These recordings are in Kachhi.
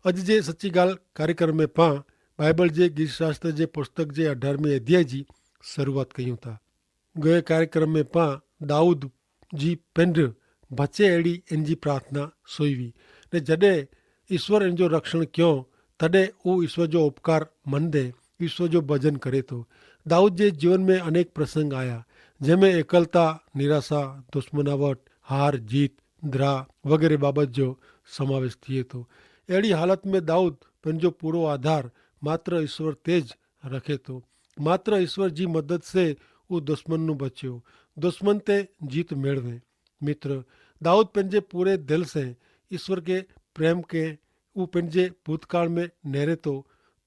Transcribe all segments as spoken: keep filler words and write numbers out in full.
અજ જે સચ્ચી ગાલ કાર્યક્રમ મેં પાં બાઈબલ જે ગીતશાસ્ત્ર જે પુસ્તક જે અઢારમી અધ્યાય જી શરૂઆત કહ્યું થા. ગયે કાર્યક્રમ મેં પાં દાઉદ જી પેંધ ભચે એડી એનજી પ્રાર્થના સોઈવી. ને જડે ઈસ્વર એનજો રક્ષણ ક્યો તદે ઉં ઈસ્વર જો ઉપકાર મન દે ઈસ્વર જો ભજન કરે તો. દાઉદ જે જીવન મેં અનેક પ્રસંગ આયા જેહ મેં એકલતા, નિરાશા, દુશ્મનાવટ, હાર, જીત, દ્રાહ વગેરે બાબત જો સમાવેશ થિયે તો. એડી હાલત મેં દાઉદ પન જો પૂરો આધાર માત્ર ઈસ્વર તે જ રખે તો. માત્ર ઈસ્વર જી મદદ સે ઉં દુશ્મન નું બચ્યો, દુશ્મન તે જીત મેળવે. મિત્ર, દાઉદ પન જે પૂરે દિલ સે ઈસ્વર કે પ્રેમ કે ઉં પન જે ભૂતકાળ મેં નેરે તો,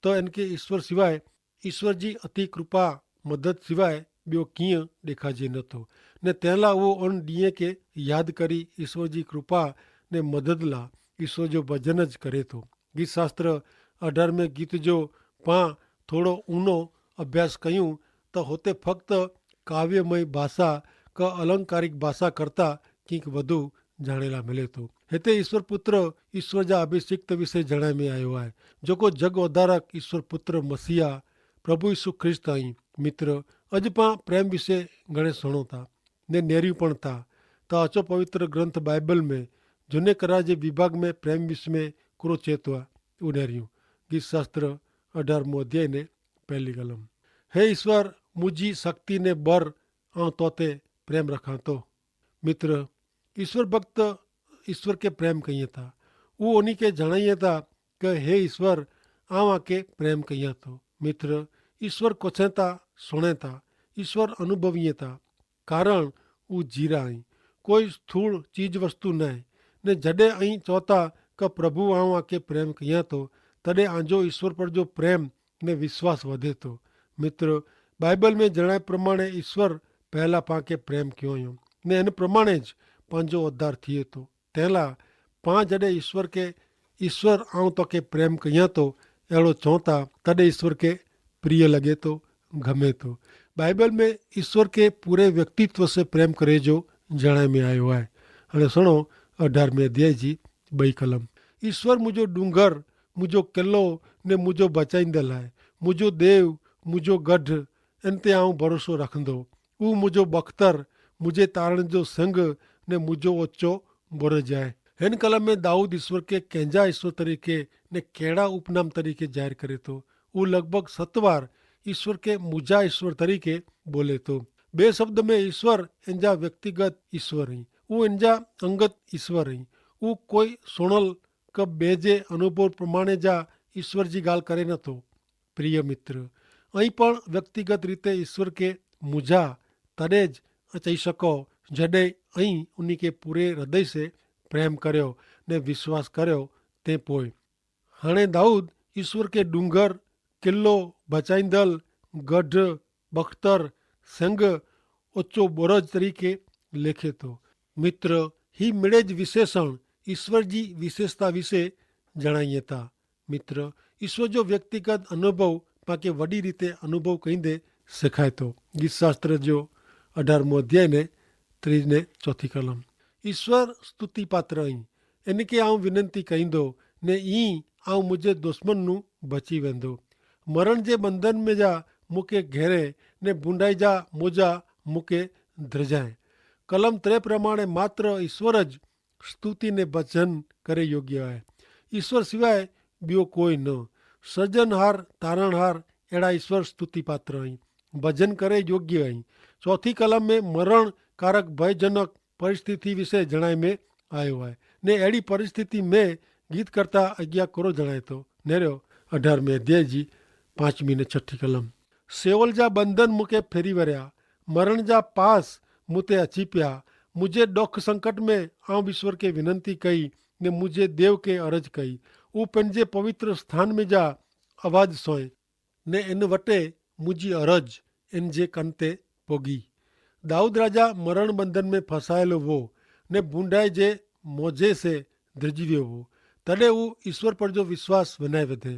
તો એન કે ઈસ્વર સિવાય ઈસ્વર જી અતિ કૃપા મદદ સિવાય બ્યો કિંય દેખાજે નતો. ને તેનલા વો અન દિયે કે યાદ કરી ઈસ્વર જી કૃપા ને મદદ લા ઈસ્વર જો ભજન જ કરે તો. ગીતશાસ્ત્ર અઢારમે ગીત જો પાં થોડો ઉનો અભ્યાસ કહ્યું, તો હોતે ફક્ત કાવ્યમય ભાષા કા અલંકારિક ભાષા કરતા કિંક વધુ જાણેલા મિલે તો. હેતા ઈસ્વર પુત્ર ઈસ્વર જા અભિષિક્ત વિશે જણાય મેં આયો હૈ, જોકો જગ ઓધારક ઈસ્વર પુત્ર મસિયા પ્રભુ ઈસુ ખ્રિસ્ત અહીં. મિત્ર, અજ પાં પ્રેમ વિશે ઘણે સુણો થા ને નેર્યું પણ થા. તા અચો પવિત્ર ગ્રંથ બાઈબલ મેં જુને કરા જે વિભાગ મેં પ્રેમ વિશે મેં કુરો ચેતવા ઉનેર્યું. ગીતશાસ્ત્ર અઢારમો અધ્યાય ને પહેલી કલમ. હે ઈસ્વર, મુજી શક્તિ ને બર આઉં તોતે પ્રેમ રખાતો. મિત્ર, ઈસ્વર ભક્ત ઈસ્વર કે પ્રેમ કહિયે થા. ઉહ ઉની કે જણાયે થા કે હે ઈસ્વર, આઉં આકે પ્રેમ કહિયા થો. મિત્ર, ઈસ્વર કોછે થા, સુણે થા, ઈસ્વર અનુભવિયે થા. કારણ ઉહ જીરા અહીં કોઈ સ્થૂળ ચીજવસ્તુ નાય. ને જડે અહીં ચોતા કે પ્રભુ આઉં આકે પ્રેમ કહિયા થો, તદે આજો ઈસ્વર પર જો પ્રેમ ને વિશ્વાસ વધે તો. મિત્ર, બાઈબલ મેં જણાય પ્રમાણે ઈસ્વર પહેલા પાંકે પ્રેમ ક્યો અયો, ને એન પ્રમાણે જ પાંજો ઉદ્ધાર થિયે તો. તેલા પાં જડે ઈસ્વર કે ઈસ્વર આઉં તો કે પ્રેમ કહિયા તો એડો ચોતા, તદે ઈસ્વર કે પ્રિય લગે તો, ગમે તો. બાઈબલ મેં ઈસ્વર કે પૂરે વ્યક્તિત્વ સે પ્રેમ કરે જો જણાય મેં આયો હૈ. અને સુણો, અઢારમે અધ્યાય જી બઈ કલમ. ઈસ્વર મુજો ડુંગર, મુજો કિલ્લો ને મુજો બચાઈંદલ હૈ. મુજો દેવ, મુજો ગઢ, એન તે આઉં ભરોસો રાખંદો. ઉહ મુજો બખતર, મુજે તારણ જો સંગ ને મુજો ઓચ્ચો બોરે જાય. હેન કલમ મેં દાઉદ ઈસ્વર કે કેંજા ઈસ્વર તરીકે ને કેડા ઉપનામ તરીકે જાહેર કરે તો. ઉહ લગભગ સત્તવાર ઈસ્વર કે મુજા ઈસ્વર તરીકે બોલે તો. બે શબ્દ મેં ઈસ્વર એનજા વ્યક્તિગત ઈસ્વર હૈં. ઉહ એનજા અંગત ઈસ્વર હૈં. ઉહ કોઈ સોણલ કે બેજે અનુભવ પ્રમાણે જા ઈસ્વર જી ગાલ કરે નતો. પ્રિય મિત્ર, અહીં પણ વ્યક્તિગત રીતે ઈસ્વર કે મુજા તદે જ અચઈ શકો, જડે અહીં ઉની કે પૂરે હૃદય સે પ્રેમ કર્યો ને વિશ્વાસ કર્યો. તે પોય હણે દાઉદ ઈસ્વર કે ડુંગર, કિલ્લો, બચાઈંદલ, ગઢ, બખતર, સંગ, ઓચ્ચો બોરજ તરીકે લેખે તો. મિત્ર, હી મેળે જ વિશેષણ ઈસ્વર જી વિશેષતા વિશે જણાઈ થા. મિત્ર, ઈસ્વર જો વ્યક્તિગત અનુભવ પાંકે વડી રીતે અનુભવ કહીંદે શેખાય તો. ગીતશાસ્ત્ર જો અઢારમો અધ્યાય ને ત્રીજ ને ચોથી કલમ. ઈસ્વર સ્તુતિપાત્ર અહીં, એન કે આઉં વિનંતી કહીંદો, ને ઈ આઉં મુઝે દુશ્મનનું બચી વેંદો. મરણ જે બંધન મેં જા મુકે ઘેરે, ને ભૂંડાઈ જા મોજા મુકે ધ્રજાય. કલમ ત્રે પ્રમાણે માત્ર ઈસ્વર જ સ્તુતિ ને ભજન કરે યોગ્ય હૈ. ઈસ્વર સિવાય બ્યો કોઈ ન. સર્જનહાર, તારણહાર એડા ઈસ્વર સ્તુતિપાત્ર હૈં, ભજન કરે યોગ્ય હૈં. ચોથી કલમ મેં મરણકારક ભયજનક પરિસ્થિતિ વિશે જણાય મેં આયો હૈ. ને એડી પરિસ્થિતિ મેં ગીત કરતા અજ્ઞા કરો જણાય તો. નેરો અઢારમે અધ્યાય જી પાંચમી ને છઠી કલમ. સેવલ જા બંધન મુકે ફેરી વર્યા, મરણ જા પાસ મુતે અચીપ્યા. મુઝે દોખ સંકટ મેં આઉં ઈસ્વર કે વિનંતી કઈ, ને મુઝે દેવ કે અરજ કઈ. ઉપને જે પવિત્ર સ્થાન મેં જા અવાજ સોય, ને એન વટે મુઝે અરજ એન જે કનતે પોગી. દાઉદ રાજા મરણ બંધન મેં ફસાયેલો વો, ને ભૂંડાઈ જે મોજે સે દ્રજીવ્યો વો. તદે ઉં ઈસ્વર પર જો વિશ્વાસ વનાઈ વધે,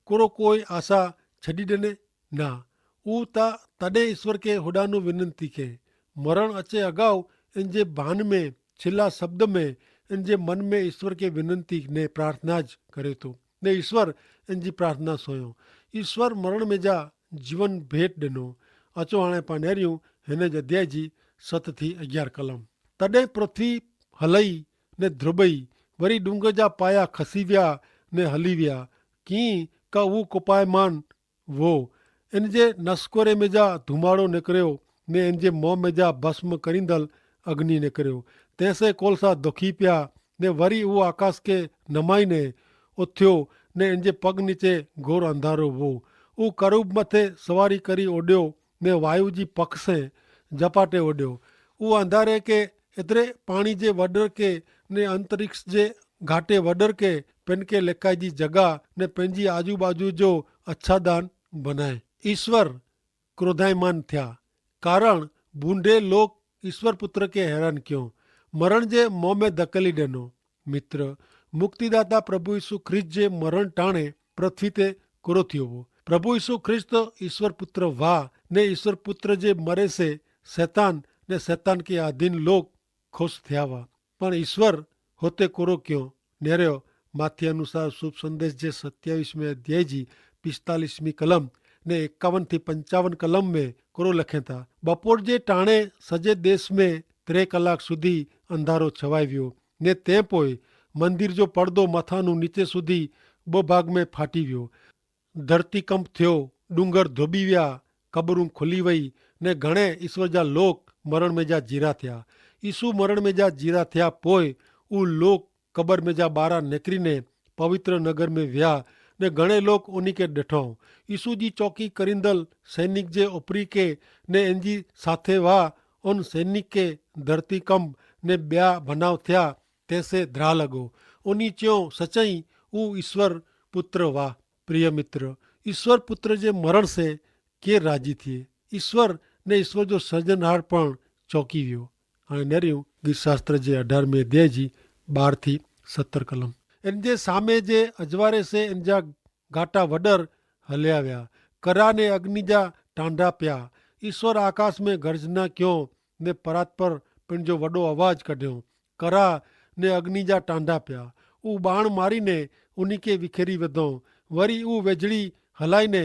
કોરો કોઈ આશા છડી દેને ના. ઉં તા તદે ઈસ્વર કે હોડાનું વિનંતી કે. મરણ અચ્છે અગાઉ એન જે ભાન મેં છેલ્લા શબ્દ મેં એન જે મન મેં ઈસ્વર કે વિનંતી ને પ્રાર્થના જ કરે તો. ને ઈસ્વર એનજી પ્રાર્થના સોયો. ઈસ્વર મરણ મેં જા જીવન ભેટ દેનો. અચો હાણે પાનેર્યું હેને જ અધ્યાય જી સત થી અગિયાર કલમ. તદે પૃથ્વી હલઈ ને ધ્રુબઈ, વરી ડુંગર જા પાયા ખસીવ્યા ને હલીવ્યા, કિંક કા વુ કોપાયમાન વો. એન જે નસકોરે મેં જા ધુમાડો નેકર્યો, ને એન જે મોં મેં જા ભસ્મ કરીંદલ અગ્નિ નેકર્યો. તેસે કોલસા ધોખી પ્યા, ને વરી ઉ આકાશ કે નમાઈ ને ઓથ્યો, ને એન જે પગ નીચે ઘોર અંધારો વો. ઉ કરુબ મતે સવારી કરી ઓડ્યો, ને વાયુ જી પક્ષે જપાટે ઓડ્યો. ઉ અંધારે કે એતરે પાણી જે વડર કે, ને અંતરિક્ષ જે ઘાટે વડર કે પેનકે લેકાઈ જી જગા, ને પેનજી આજુબાજુ જો અચ્છાદાન બનાય. ઈસ્વર ક્રોધાયમાન થ્યાં, કારણ ભૂંડે લોક ઈસ્વર પુત્ર કે હેરાન ક્યો, મરણ જે મોં મેં ધકેલી દેનો. મિત્ર, મુક્તિદાતા પ્રભુ ઈસુ ખ્રિસ્ત જે મરણ ટાણે પૃથ્વી તે કોરો થ્યો વો. પ્રભુ ઈસુ ખ્રિસ્ત ઈસ્વર પુત્ર વાહ, ને ઈસ્વર પુત્ર જે મરે સે સૈતાન ને સૈતાન કે આધીન લોક ખુશ થ્યાવા. પણ ઈસ્વર હોતે કોરો ક્યો નેર્યો. માથી અનુસાર શુભ સંદેશ જે સત્યાવિશ મેં અધ્યાય જી પિસ્તાલીસ મી કલમ ને એકાવન થી પંચાવન કલમ મેં કોરો લખેતા. બપોર જે ટાણે સજે દેશ મેં ત્રે કલાક સુધી અંધારો છવાઈ વ્યો, ને તે પોય મંદિર જો પડદો માથાનું નીચે સુધી બો ભાગ મેં ફાટી વ્યો. ધરતી કંપ થ્યો, ડુંગર ધોબી વ્યા, કબરૂં ખોલી વય, ને ઘણે ઈસ્વર જા લોક મરણ મેં જા જીરા થ્યા. ઈસુ મરણ મેં જા જીરા થ્યા પોય ઉ લોક કબર મેં જા બારા નેકરી ને પવિત્ર નગર મેં વ્યા, ને ઘણે લોક ઉની કે ડેઠો. ઈસુ જી ચોકી કરીંદલ સૈનિક જે ઉપરી કે ને એનજી સાથે વા ઉન સૈનિક કે ધરતી કંપ ને બ્યા ભનાવ થ્યા, તેસે ધ્રા લગો. ઉની ચ્યો સચાઈ ઉ ઈસ્વર પુત્ર વા. પ્રિય મિત્ર, ઈસ્વર પુત્ર જે મરણ સે કે રાજી થિયે? ઈસ્વર ને ઈસ્વર જો સર્જનહાર પણ ચોંકી વ્યો. અને નેર્યું ગીતશાસ્ત્ર જે અઢાર મેં દેહ જી બાર થી સત્તર કલમ. એન જે સામે જે અજવારે સે એન જા ગાટા વડર હલ્યા વ્યા, કરા ને અગ્નિ જા ટાંડા પ્યા. ઈસ્વર આકાશ મેં ગર્જના ક્યો ને પરાત પર પણ જો વડો અવાજ કઢ્યો. કરા ને અગ્નિ જા ટાંડા પ્યા. ઉ બાણ મારી ને ઉની કે વિખેરી વધો. વરી ઉ વેજળી હલાઈ ને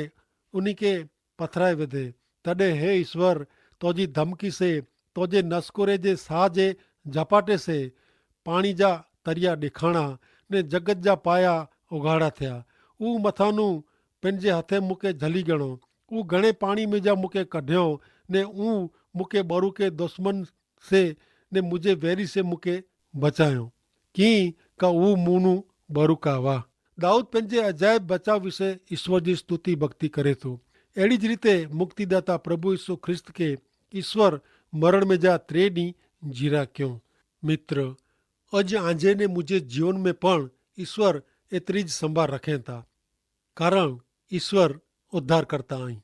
ઉની કે પથરાઈ વધે. તદે હે ઈસ્વર, તોજી ધમકી સે તોજે નસકોરે જે સાહ જે ઝપાટે સે પાણી જા તરિયા દેખાણા ને જગત જા પાયા ઉગાડા થ્યા. ઉ મથાનું પેનજે હથે મુકે જલી ગણો. ઉ ઘણે પાણી મેં જા મુકે કઢ્યો ને ઉ મુકે બરુકે દુશ્મન સે ને મુઝે વેરી સે મુકે બચાયો. કિંક ઉ મુનું બરુકા વાહ. દાઉદ પેનજે અજાયબ બચાવ વિશે ઈસ્વર જી સ્તુતિ ભક્તિ કરે થો. એડી જ રીતે મુક્તિદાતા પ્રભુ ઈસુ ખ્રિસ્ત કે ઈસ્વર મરણ મેં જા ત્રે દી જીરા ક્યો. મિત્ર, અજ આંજે ને મુઝે જીવન મેં પણ ઈસ્વર એતરી જ સંભાર રખે થા. કારણ ઈસ્વર ઉદ્ધાર કરતા અહીં.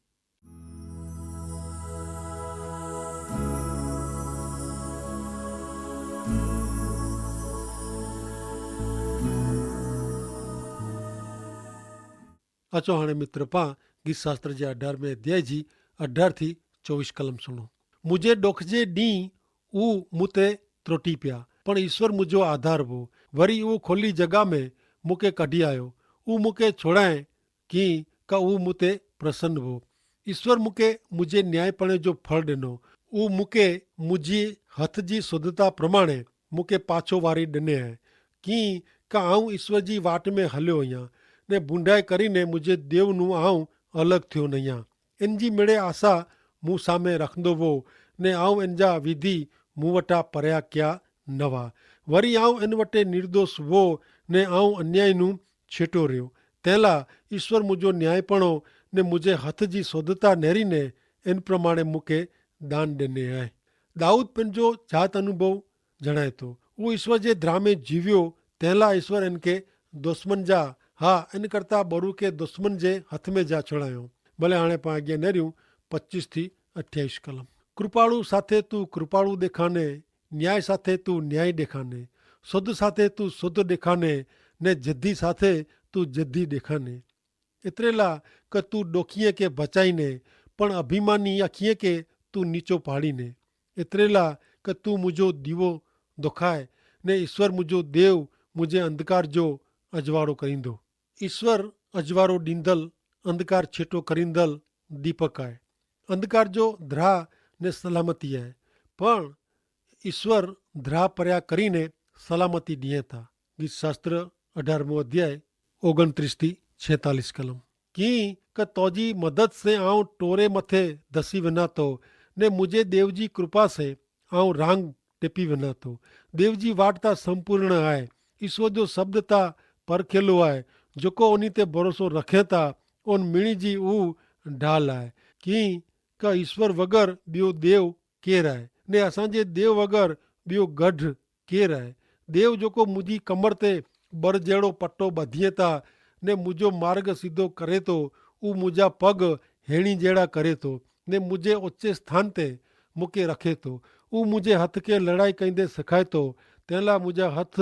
અચો હાણે મિત્ર પાં ગીતશાસ્ત્ર જે અઢાર મેં અધ્યાય જી અઢાર થી ચોવીસ કલમ સુણો. મુઝે ડોખજે દી ઉ મુતે ત્રોટી પ્યા, પણ ઈસ્વર મુઝો આધાર વો. વરી ઉ ખોલી જગા મેં મુકે કઢ઼ી આયો. ઉ મુકે છોડાએ કિંક ઉ મુતે પ્રસન્ન વો. ઈસ્વર મુકે મુઝે ન્યાયીપણે જો ફળ દેનો. ઉ મુકે મુઝે હથ જી શુદ્ધતા પ્રમાણે મુકે પાછો વારી દેને હૈ. કિંક આઉં ઈસ્વર જી વાટ મેં હલ્યો અહિયા ને ભૂંડાઈ કરીને મુઝે દેવનું આઉં અલગ થયો નહિયા. એન જી મેળે આશા મુસામે રખંદો વો ને આઉં એન જા વિધિ મુવટા પર્યા ક્યા નવા. વરી આઉં એન વટે નિર્દોષ વો ને આઉં અન્યાયનું છેટો રહ્યો. તેલા ઈસ્વર મુઝો ન્યાયીપણો ને મુઝે હથ જી શોધતા નેરી ને એન પ્રમાણે મુકે દાન દેને હૈ. દાઉદ પેનજો જાત અનુભવ જણાયતો. ઉ ઈસ્વર જે ધ્રામે જીવ્યો તેલા ઈસ્વર એન કે દુશ્મન જા હા એન કરતા બરુ કે દુશ્મન જે હથ મેં જા છોડાયો. ભલે આણે પાં અગિયા નેર્યું પચ્ચીસ થી અઠ્યાઈસ કલમ. કૃપાળુ સાથે તું કૃપાળુ દેખાને, ન્યાય સાથે તું ન્યાય દેખાને, શુદ્ધ સાથે તું શુદ્ધ દેખાને, ને જિદ્દી સાથે તું જિદ્દી દેખાને. એતરેલા કે તું ડોખીએ કે ભચાઈ ને, પણ અભિમાની અખીએ કે તું નીચો પાડી ને. એતરેલા કે તું મુજો દીવો દોખાય, ને ઈસ્વર મુજો દેવ મુજે અંધકાર જો અજવાડો કરીંદો. ઈસ્વર અજવારો દીંદલ અંધકાર છેટો કરીંદલ દીપક આય. અંધકાર જો ધ્રાહ ને સલામતી આય, પણ ઈસ્વર ધ્રાહ પર્યા કરીને સલામતી દિયે થા. ગીત શાસ્ત્ર અઢારમો અધ્યાય ઓગણત્રીસ થી છેતાલીસ કલમ. કિંક તોજી મદદ સે આઉં ટોરે મતે ધસી વના તો, ને મુઝે દેવજી કૃપા સે આઉં રાંગ ટેપી વના તો. દેવજી વાટ તા સંપૂર્ણ આય. ઈસ્વર જો શબ્દ તા પરખેલો આય. જોકો ઉની તે ભરોસો રખે તા ઉન મિણી જી ઉ ઢાલ આય. કિંક ઈસ્વર વગર બિયો દેવ કેર આય, ને અસાંજે દેવ વગર બિયો ગઢ કેર આય? દેવ જોકો મુઝે કમર તે બર જેડો પટ્ટો બધિયે તા, ને મુઝો માર્ગ સીધો કરે તો, ઉ મુઝા પગ હેણી જેડા કરે તો, ને મુઝે ઓચ્છે સ્થાન તે મુકે રખે તો, ઉ મુઝે હથ કે લડાઈ કઈંદે સખાય તો, તેલા મુઝા હથ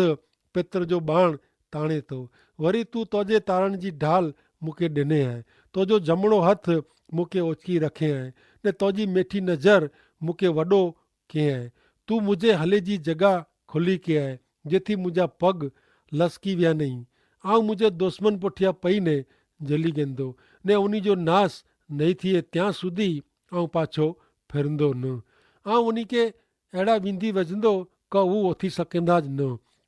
પેતર જો બાણ તાણે તો. વરી તું તોજે તારણ જી ઢાલ મુકે ડેને હૈ, તોજો જમણો હથ મુકે ઓચકી રખે હૈ, ને તોજી મેઠી નજર મુકે વડો કે હૈ. તું મુઝે હલે જી જગા ખોલી કે હૈ, જેથી મુઝા પગ લસકી વ્યા નહીં. આઉં મુઝે દુશ્મન પોઠ્યા પઈ ને જલી ગેંદો, ને ઉની જો નાસ નહીં થિયે ત્યાં સુધી આઉં પાછો ફેરંદો ન. આઉં ઉની કે એડા વિંધી વજંદો કે ઉં ઓથી સકેંદા જ ન.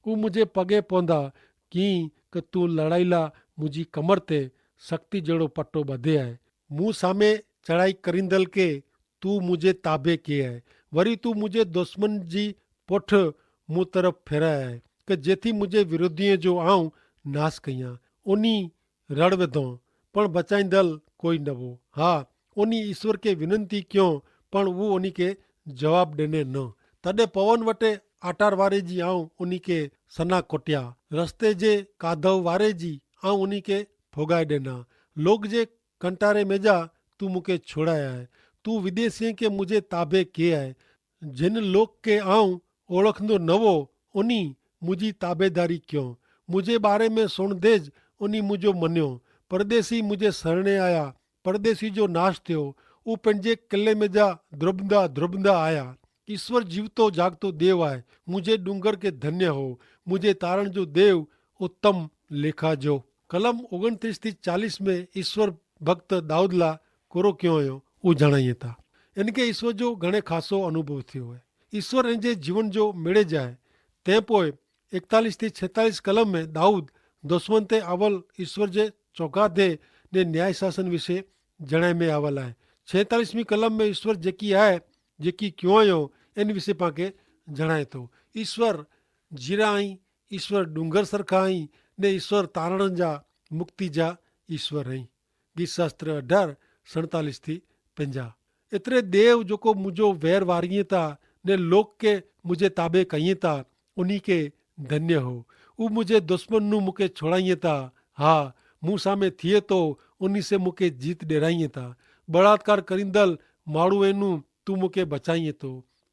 ઉં મુઝે પગે પોંદા કિંક તું લડાઈલા મુઝી કમર તે સક્તિ જેડો પટ્ટો બધે આય. મું સામે ચડાઈ કરીંદલ કે તું મુઝે તાબે કે આય. વરી તું મુઝે દુશ્મન જી પોઠ મું તરફ ફેરાય આય, કે જેથી મુઝે વિરોધીએ જો આઉં નાસ કહિયા. ઉની રડવે ધો, પણ બચાઈંદલ કોઈ નવો. હા, ઉની ઈસ્વર કે વિનંતી ક્યો, પણ ઉં ઉની કે જવાબ દેને ન. તદે પવન વટે આટાર વારે જી આઉં ઉની કે સના કોટ્યા, રસ્તે જે કાધવ વારે જી આઉં ઉની કે ફોગાઈ દેના. લોક જે કંટારે મેજા તું મુકે છોડાયા હૈ. તું વિદેશીએ કે મુઝે તાબે કે હૈ, જેન લોક કે આઉં ઓળખનો નવો ઉની મુઝે તાબેદારી ક્યો. મુઝે બારે મેં સુણધે જ ઉની મુઝો મન્યો. પરદેશી મુઝે સરણે આયા. પરદેશી જો નાશ થયો. ઉં પનજે કિલ્લે મેં જા દ્રબદા દ્રબદા આયા. ઈસ્વર જીવતો જાગતો દેવ આય. મુઝે ડુંગર કે ધન્ય હો. મુઝે તારણ જો દેવ ઉત્તમ લેખા જો. કલમ ઓગણત્રીસ થી ચાલીસ મેં ઈસ્વર ભક્ત દાઉદલા કોરો ક્યો હૈ ઉં જણાઈ થા. એન કે ઈસ્વર જો ઘણે ખાસો અનુભવ થયો હૈ. ઈસ્વર એન જે જીવન જો મેળે જાય. તે પોય એકતાલીસ થી છેતાલીસ કલમ મેં દાઉદ દસવંતે આવલ ઈસ્વર જે ચોકાધે ને ન્યાયશાસન વિશે જણાઈ મેં આવલ આય. છેતાલીસમી કલમ મેં ઈસ્વર જેકી આય જેકી ક્યો હૈ એન વિશે પાંકે જણાય તો. ઈસ્વર જીરા અહીં, ઈસ્વર ડુંગર સરખા અહીં, ને ઈસ્વર તારણ જા મુક્તિ જા ઈસ્વર અહીં. ગીત શાસ્ત્ર અઢાર સણતાલીસ થી પંજા. એતરે દેવ જોકો મુજો વૈર વારિયે તા ને લોક કે મુજે તાબે કહિયે તા, ઉની કે ધન્ય હો. ઉ મુજે દુશ્મન નું મુકે છોડાઇયે તા. હા, મુસામે થિયે તો ઉની સે મુકે જીત ડેરાઇયે તા. બળાત્કાર કરિંદલ માડૂએ નું તું મુકે બચાઇયે તો.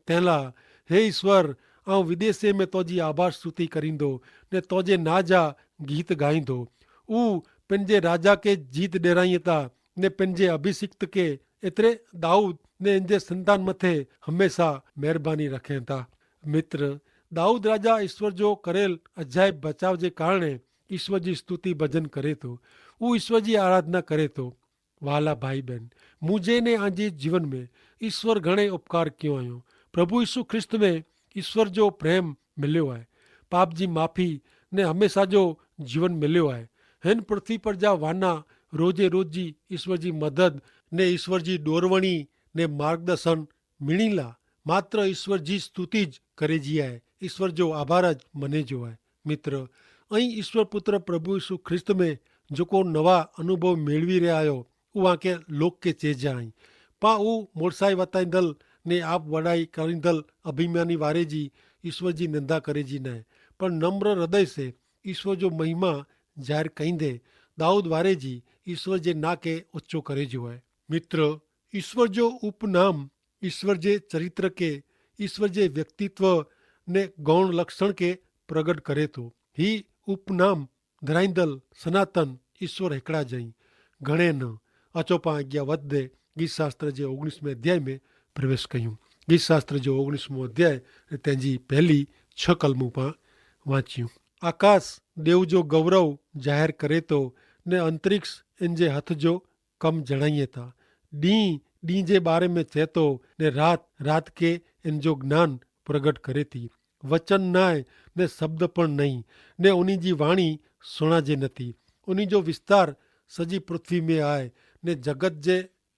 તેલા હે ઇશ્વર, આઉં વિદેશે મેં તોજી આભાર સ્તુતિ કરીંદો ને તોજે નાજા ગીત ગાઈંદો. ઉ પેનજે રાજા કે જીત ડેરાઇયે તા ને પેનજે અભિષિક્ત કે એતરે દાઉદ ને એનજે સંતાન મતે હમેંશા મહેરબાની રખેં તા. મિત્ર, દાઉદ રાજા ઇશ્વર જો કરેલ અજાયબ બચાવ જે કારણે ઇશ્વર જી સ્તુતિ ભજન કરે તો, ઉ ઇશ્વર જી આરાધના કરે તો. વહાલા ભાઈ બહેન, મુઝે ને આજી જીવન મેં ઇશ્વર ઘણે ઉપકાર ક્યો આયો. પ્રભુ ઇશુ ખ્રિસ્ત મેં ઇશ્વર જો પ્રેમ મિલ્યો આય, પાપ જી માફી ને હમેંશા જો જીવન મિલ્યો આય. હેન પૃથ્વી પર જા વાના રોજે રોજ જી ઇશ્વર જી મદદ ને ઇશ્વર જી ડોરવણી ને માર્ગદર્શન મિણીલા માત્ર ઇશ્વર જી સ્તુતિ જ કરે જી આય. ઇશ્વર જો આભાર જ મને જો આય. મિત્ર, અહીં ઇશ્વર પુત્ર પ્રભુ ઇશુ ખ્રિસ્ત મેં જોકો નવા અનુભવ મેળવી રહ્યા હો, ઉ આંકે લોક કે ચેજા અહીં. પા ઉ મોરસાઈ વતાઈંદલ ને આપ વડાઈ કરીંદલ અભિમાની વારે જી ઇશ્વર જી નિંદા કરે જી નાય, પણ નમ્ર હૃદય સે ઇશ્વર જો મહિમા જાહેર કઈંદે દાઉદ વારે જી ઇશ્વર જે ના કે ઓછો કરે જો આય. મિત્ર, ઇશ્વર જો ઉપનામ ઇશ્વર જે ચરિત્ર કે ઇશ્વર જે વ્યક્તિત્વ ને ગૌણ લક્ષણ કે પ્રગટ કરે તો. હી ઉપનામ ધરાઈંદલ સનાતન ઇશ્વર હેકડા જઈ ઘણે ન. અચોપા આજ્ઞા વધે ગીત શાસ્ત્ર જે ઓગણીસમે અધ્યાય મેં પ્રવેશ કહ્યું. ગીત શાસ્ત્ર જે ઓગણીસમો અધ્યાય તેની પહેલી છ કલમો પા વાંચ્યું. આકાશ દેવ જો ગૌરવ જાહેર કરે તો ને અંતરિક્ષ એન જે હથ જો કમ જણાઈ થા. ડીંહ ડીંહ જે બારે મેં ચેતો, ને રાત રાત કે એન જો જ્ઞાન પ્રગટ કરે થી. વચન નાય ને શબ્દ પણ નહીં, ને ઉની જી વાણી સુણા જે નથી. ઉની જો વિસ્તાર સજી પૃથ્વી મેં આય, ને જગત જે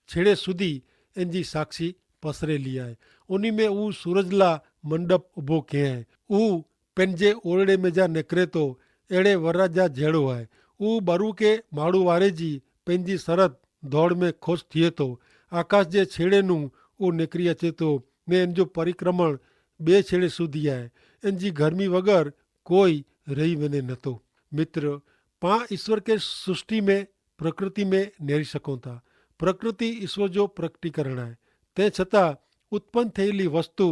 છેડે સુધી એન જી સાક્ષી પસરેલી આય. ઉની મેં ઉં સૂરજલા મંડપ ઉભો કહેં આય. ઉં પેનજે ઓરડે મેં જા નેકરે તો એડે વરરાજા જેડો આય. ઉં બરુ કે માડૂ વારે જી પેનજી સરત ધોડ મેં ખોશ થિયે તો. આકાશ જે છેડે નું ઉં નેકરી અચે તો, ને એન જો પરિક્રમણ બે છેડે સુધી આય. એન જી ગરમી વગર કોઈ રહી વેને નતો. મિત્ર, પાં ઈસ્વર કે સૃષ્ટિ મેં પ્રકૃતિ મેં નેરી શકો થા. પ્રકૃતિ ઈસ્વર જો પ્રકટીકરણ આય. તે છતાં ઉત્પન થયેલી વસ્તુ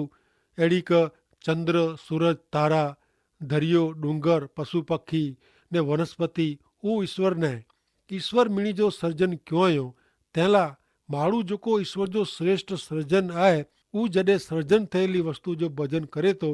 એડી કે ચંદ્ર, સૂરજ, તારા, ધરિયો, ડુંગર, પશુપક્ષી ને વનસ્પતિ ઉં ઈસ્વર નાય. ઈસ્વર મિણી જો સર્જન ક્યોંયો. તેલા માડૂ જોકો ઈસ્વર જો શ્રેષ્ઠ સર્જન આય, ઉં જડે સર્જન થયેલી વસ્તુ જો ભજન કરે તો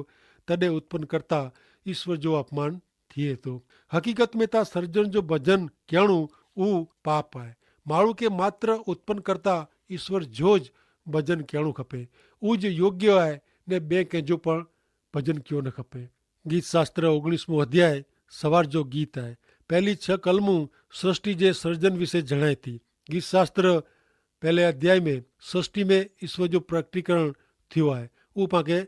તદે ઉત્પન કરતા ઈસ્વર જો અપમાન થિયે તો. હકીકત મેં તા સર્જન જો ભજન કહેણું ઉં પાપ આય. માડૂ કે માત્ર ઉત્પન કરતા ઈસ્વર જો જ ભજન કહેણું ખપે. ઉં જ યોગ્ય આય, ને બે કહેજો પણ ભજન કયો ન ખપે. ગીતશાસ્ત્ર ઓગણીસમો અધ્યાય સવાર જો ગીત આય. પહેલી છ કલમું સૃષ્ટિ જે સર્જન વિશે જણાયતી. ગીતશાસ્ત્ર પહેલે અધ્યાય મેં સૃષ્ટિ મેં ઈસ્વર જો પ્રકટીકરણ થયો આય, ઉપાકે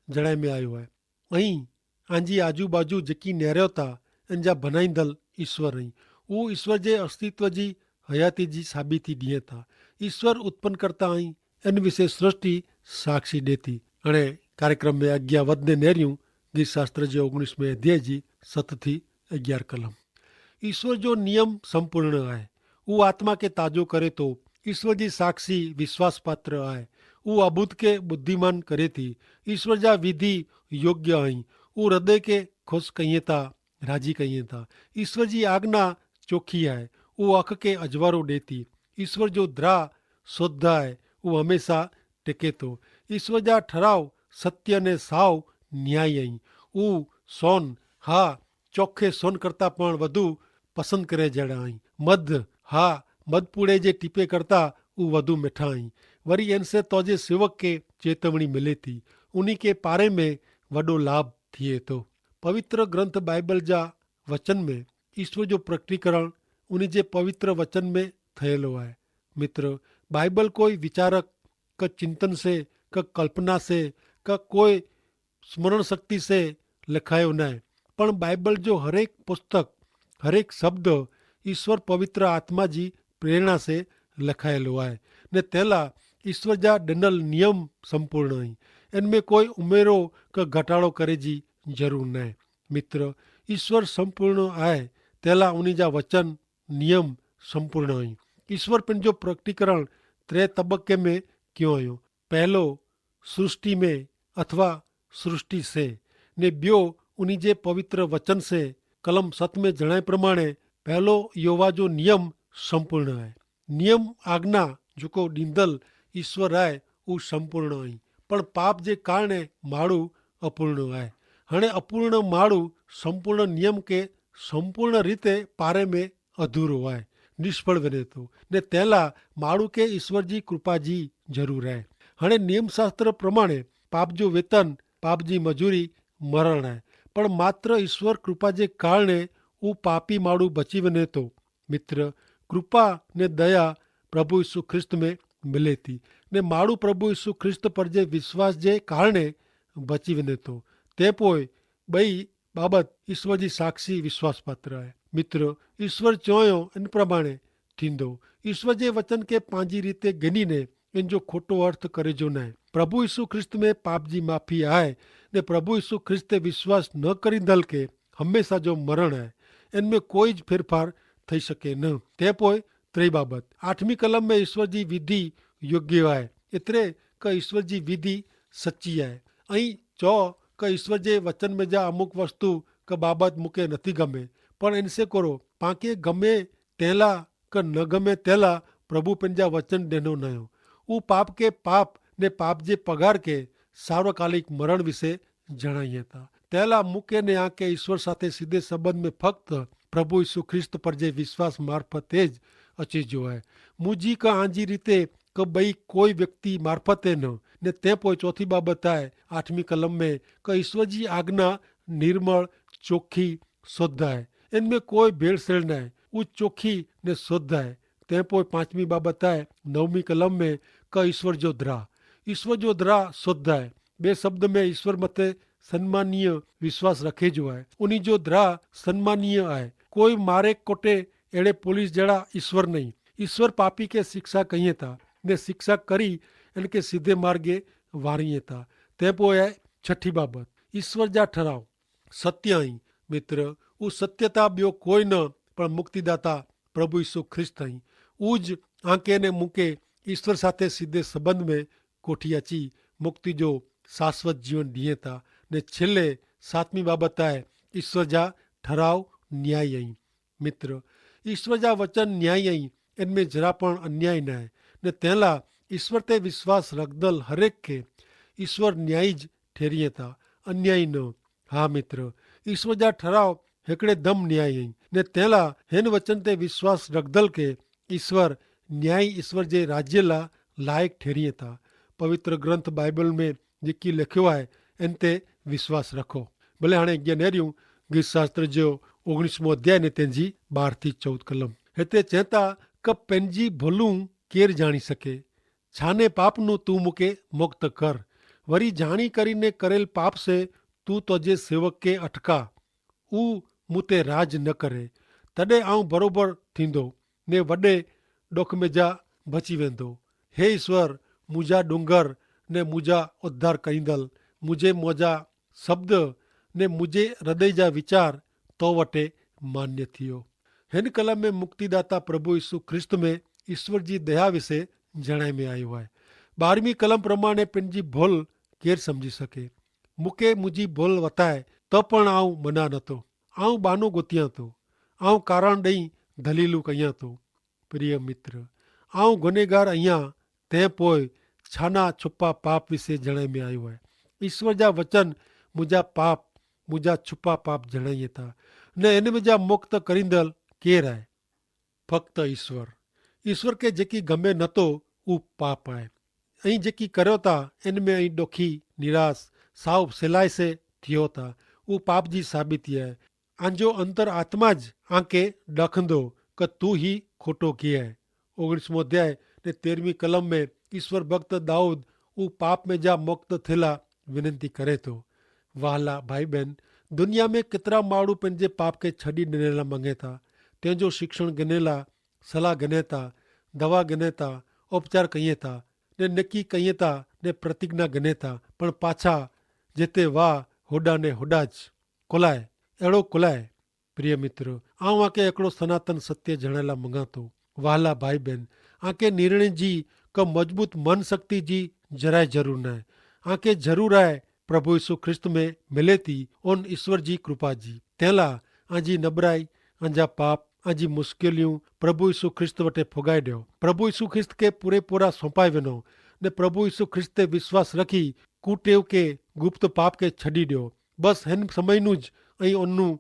જણાય મેં આયો આય. અહીં આંજી આજુબાજુ જેકી નેર્યો તા એન જા ભનાઈંદલ ઈસ્વર અહીં. ઉં ઈસ્વર જે અસ્તિત્વ જી હયાતી જી સાબિતી દિયે તા. ઈસ્વર ઉત્પન કરતા અહીં એન વિશે સૃષ્ટિ સાક્ષી દેતી. અને કાર્યક્રમ મેં આજ્ઞા વધને નેર્યું. ગીતશાસ્ત્ર જે ઓગણીસમે અધ્યાય જી સત થી અગિયાર કલમ. ઈસ્વર જો નિયમ સંપૂર્ણ આય. ઉ આત્મા કે તાજો કરે તો. ઈસ્વર જી સાક્ષી વિશ્વાસપાત્ર આય. ઉ અભૂત કે બુદ્ધિમાન કરે થી. ઈસ્વર જા વિધિ યોગ્ય અહીં. ઉ હૃદય કે ખુશ કહિયે તા, રાજી કહિયે તા. ઈસ્વર જી આજ્ઞા ચોખી આય. ઉ અખ કે અજવારો દેતી. ઈસ્વર જો દ્રાહ શોધ્ધાય, ઉહ હમેંશા ટેકે તો. ઈસ્વર જા ઠરાવ સત્ય ને સાવ ન્યાયી અહીં. ઉહ સોન, હા, ચોખે સોન કરતા પણ વધુ પસંદ કરે જેડા અહીં. મધ, હા, મધપૂડે જે ટીપે કરતા ઉહ વધુ મેઠા અહીં. વરી એનસે તોજે સેવક કે ચેતવણી મિલે તી. ઉની કે પારે મેં વડો લાભ થિયે તો. પવિત્ર ગ્રંથ બાઈબલ જા વચન મેં ઈસ્વર જો પ્રકટીકરણ ઉની જે પવિત્ર વચન મેં થયેલો આય. મિત્ર, બાઈબલ કોઈ વિચારક કા ચિંતન સે, કા કલ્પના સે, કા કોઈ સ્મરણ શક્તિ સે લખાયો નાય. પણ બાઈબલ જો હરેક પુસ્તક, હરેક શબ્દ ઈસ્વર પવિત્ર આત્મા જી પ્રેરણા સે લખાયેલો આય. ને તેલા ઈસ્વર જા દનલ નિયમ સંપૂર્ણ અહીં. એન મેં કોઈ ઉમેરો કા ઘટાડો કરે જી જરૂર નાય. મિત્ર, ઈસ્વર સંપૂર્ણ આય, તેલા ઉની જા વચન નિયમ સંપૂર્ણ અહીં. ઈસ્વર પન જો પ્રકટીકરણ ત્રે તબક્કે મેં ક્યો અયો. પહેલો સૃષ્ટિ મેં અથવા સૃષ્ટિ સે, ને બ્યો ઉની જે પવિત્ર વચન સે. કલમ સત મેં જણાય પ્રમાણે પહેલો યોવા જો નિયમ સંપૂર્ણ આય. નિયમ આજ્ઞા જોકો દીંદલ ઈસ્વર આય ઉં સંપૂર્ણ અહીં. પણ પાપ જે કારણે માડૂ અપૂર્ણ આય. હણે અપૂર્ણ માડૂ સંપૂર્ણ નિયમ કે સંપૂર્ણ રીતે પારે મેં અધૂરો આય, નિષ્ફળ વેને તો. ને તેલા માડૂ કે ઈસ્વર જી કૃપા જી જરૂર આય. હણે નિયમશાસ્ત્ર પ્રમાણે પાપ જો વેતન, પાપ જી મજૂરી મરણ આય. પણ માત્ર ઈસ્વર કૃપા જે કારણે ઉં પાપી માડૂ બચી વેને તો. મિત્ર, કૃપા ને દયા પ્રભુ ઈસુ ખ્રિસ્ત મેં મિલે તી. ને માડૂ પ્રભુ ઈસુ ખ્રિસ્ત પર જે વિશ્વાસ જે કારણે બચી વેને તો. તે પોય બઈ બાબત ઈસ્વર જી સાક્ષી વિશ્વાસપાત્ર હૈ. મિત્ર, ઈસ્વર ચોંયો એન પ્રમાણે થીંદો. ઈસ્વર જે વચન કે પાંજી રીતે ગની ને એન જો ખોટો અર્થ કરે જો નાય. પ્રભુ ઈસુ ખ્રિસ્ત મેં પાપ જી માફી આય, ને પ્રભુ ઈસુ ખ્રિસ્ત તે વિશ્વાસ ન કરી ધલ કે હમેંશા જો મરણ હૈ. એન મેં કોઈ જ ફેરફાર થઈ શકે ન. તે પોય ત્રે બાબત આઠમી કલમ મેં ઈસ્વર જી વિધિ યોગ્ય હૈ. એતરે કે ઈસ્વર જી વિધિ સચ્ચી હૈ. અહીં ચો કે ઈસ્વર જે વચન મેં જા અમુક વસ્તુ કે બાબત મુકે નથી ગમે. પણ એનસે કરો પાંકે ગમે તેલા કે ન ગમે તેલા પ્રભુ પેનજા વચન દેનો નયો. ઉપાપ કે પાપ ને પાપ જે પગાર કે સાર્વકાલિક મરણ વિશે જણાઈ હતા. તેલા મુકે ને આંકે ઈસ્વર સાથે સીધે સંબંધ મેં ફક્ત પ્રભુ ઈસુ ખ્રિસ્ત પર જે વિશ્વાસ મારફતે જ અચે જો આય. મુજી કા આંજી રીતે કે બઈ કોઈ વ્યક્તિ મારફતે ન. ને તે પોય ચોથી બાબત આય, આઠમી કલમ મેં, કે ઈસવજી આજ્ઞા નિર્મળ, ચોખી, શોધ આય. એન મેં કોઈ ભેળસેળ નાય. ઉજ ચોખી ને શોધ આય. તે પોય પાંચમી બાબત આય, નવમી કલમ મેં, કે ઈસવર જો દ્રાહ, ઈસવર જો દ્રાહ શોધ આય. બે શબ્દ મેં ઈસવર મતે સન્માનીય વિશ્વાસ રખે જો આય. ઉની જો દ્રાહ સન્માનીય આય. કોઈ મારે કોટે એડે પોલીસ જેડા ઈસ્વર નહીં. ઈસ્વર પાપી કે શિક્ષા કહિયે તા, ને શિક્ષા કરી એનકે સીધે માર્ગે વારિયે તા. તે પોય છઠી બાબત, ઈસ્વર જા ઠરાવ સત્ય અહીં. મિત્ર, ઉસ સત્યતા બ્યો કોઈ ન, પણ મુક્તિદાતા પ્રભુ ઈસુ ખ્રિસ્ત અહીં. ઉજ આંકે ને મુકે ઈસ્વર સાથે સીધે સંબંધ મેં કોઠી અચી મુક્તિ જો શાશ્વત જીવન દિયે તા. ને છેલ્લે સાતમી બાબત આય, ઈસ્વર જા ઠરાવ ન્યાયી અહીં. મિત્ર, ઈસ્વર જા વચન ન્યાયી અહીં. એન મેં જરા પણ અન્યાય નાય. ને તેલા ઈસ્વર તે વિશ્વાસ રખદલ હરેક કે ઈસ્વર ન્યાયી જ ઠેરિયે તા, અન્યાયી ન. હા મિત્ર, ઈસ્વર જા ઠરાવ હેકડ઼ે દમ ન્યાયી અહીં. ને તેલા હેન વચન તે વિશ્વાસ રખદલ કે ઈસ્વર ન્યાયી ઈસ્વર જે રાજ્ય લા લાયક ઠેરિયે તા. પવિત્ર ગ્રંથ બાઈબલ મેં જેકી લેખ્યો આય એન તે વિશ્વાસ રખો. ભલે હાણે અજ્ઞા નેર્યું, ગીતશાસ્ત્ર જો ઓગણીસમો અધ્યાય ને તેની બાર થી ચૌદ કલમ, હેતે ચેતા કે પેનજી ભોલું કેર જાણી શકે? છાને પાપનું તું મુકે મુક્ત કર. વરી જાણી કરીને કરેલ પાપ સે તું તોજે સેવકે અટકા. ઉ મુતે રાજ ન કરે. તદે આઉં બરોબર થીંદો ને વડે ડોખમેજા ભચી વેંદો. હે ઈસ્વર, મુજા ડુંગર ને મુજા ઉદ્ધાર કઈંદલ, મુજે મોજા શબ્દ ને મુજે હૃદય જા વિચાર તો વટે માન્ય થિયો. હેન કલમ મેં મુક્તિદાતા પ્રભુ ઈસુ ખ્રિસ્ત મેં ઈસ્વર જી દયા વિશે જણાઈ મેં આયો હૈ. બારમી કલમ પ્રમાણે પેનજી ભોલ કેર સમઝી શકે? મુકે મુજી ભોલ વતાય તો પણ આઉં મના નતો. આઉં બાનો ગોતિયા તો, આઉં કારણ દઈ ધલીલુ કહિયા તો. પ્રિય મિત્ર, આઉં ગુનેગાર અહિયા. તે પોય છાના છુપા પાપ વિશે જણાઈ મેં આયો હૈ. ઈસ્વર જા વચન મુજા પાપ, મુજા છુપા પાપ જણાઈ થા. ને એન મેં જા મુક્ત કરીંદલ કેર હૈ? ફક્ત ઈસ્વર. ઈસ્વર કે જેકી ગમે નતો ઉપ પાપ આય. અહીં જેકી કર્યો તા એન મેં અહીં ડોખી નિરાશ સાવ સેલાઈ સે થિયો તા. ઉપ પાપ જી સાબિતી આય. આંજો અંતર આત્મા જ આંકે ડખંદો કે તું હી ખોટો કિયા હૈ. ઓગણીસમો અધ્યાય ને તેરમી કલમ મેં ઈસ્વર ભક્ત દાઉદ ઉપ પાપ મેં જા મુક્ત થેલા વિનંતી કરે તો. વહાલા ભાઈ બહેન, દુનિયા મેં કિતરા માણુ પેનજે પાપ કે છડી ડનેલા મંગેતા, તેનજો શિક્ષણ ગનેલા, સલાહ ગનેતા, દવા ગનેતા, ઉપચાર કહિયેતા, ને નક્કી કહિયેતા, ને પ્રતિજ્ઞા ગનેતા, પણ પાછા જેતે વાહ હોડા ને હોડા જ. કોલાએ એડો કોલાએ. પ્રિય મિત્ર, આઉં આકે એકડો સનાતન સત્ય જણાયલા મંગાતો. વહાલા ભાઈ બહેન, આકે નિર્ણય જી કો મજબૂત મન શક્તિ જી જરાય જરૂર નાય. આકે જરૂર આય પ્રભુ ઈસુ ખ્રિસ્ત મેં મિલેતી ઓન ઈસ્વર જી કૃપા જી. તેલા આજી નબરાઈ, આજા પાપ, આજી મુશ્કેલિયું પ્રભુ ઈસુ ખ્રિસ્ત વટે ફોગાઈ દ્યો. પ્રભુ ઈસુ ખ્રિસ્ત કે પૂરે પૂરા સોંપાઈ વેનો, ને પ્રભુ ઈસુ ખ્રિસ્ત તે વિશ્વાસ રખી કુટેવ કે ગુપ્ત પાપ કે છડી દ્યો. બસ હેન સમયનું જ અહીં ઓનનું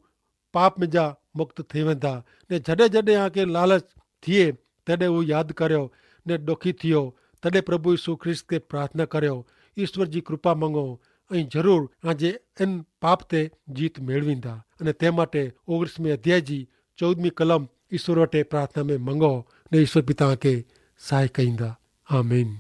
પાપ મેં જા મુક્ત થઈ વેંધા. ને જડે જડે આકે લાલચ થિયે તેડે ઉં યાદ કર્યો ને ડોખી થિયો, તેડે પ્રભુ ઈસુ ખ્રિસ્ત કે પ્રાર્થના કર્યો, ઈસ્વર જી કૃપા મંગો. અહીં જરૂર આજે એન પાપ તે જીત મેળવીંદા. અને તે માટે ઓગણીસમે અધ્યાય જી ચૌદમી કલમ ઈસ્વર વટે પ્રાર્થના મેં મંગો, ને ઈસ્વર પિતા આકે સહાય કહીંદા. આમીન.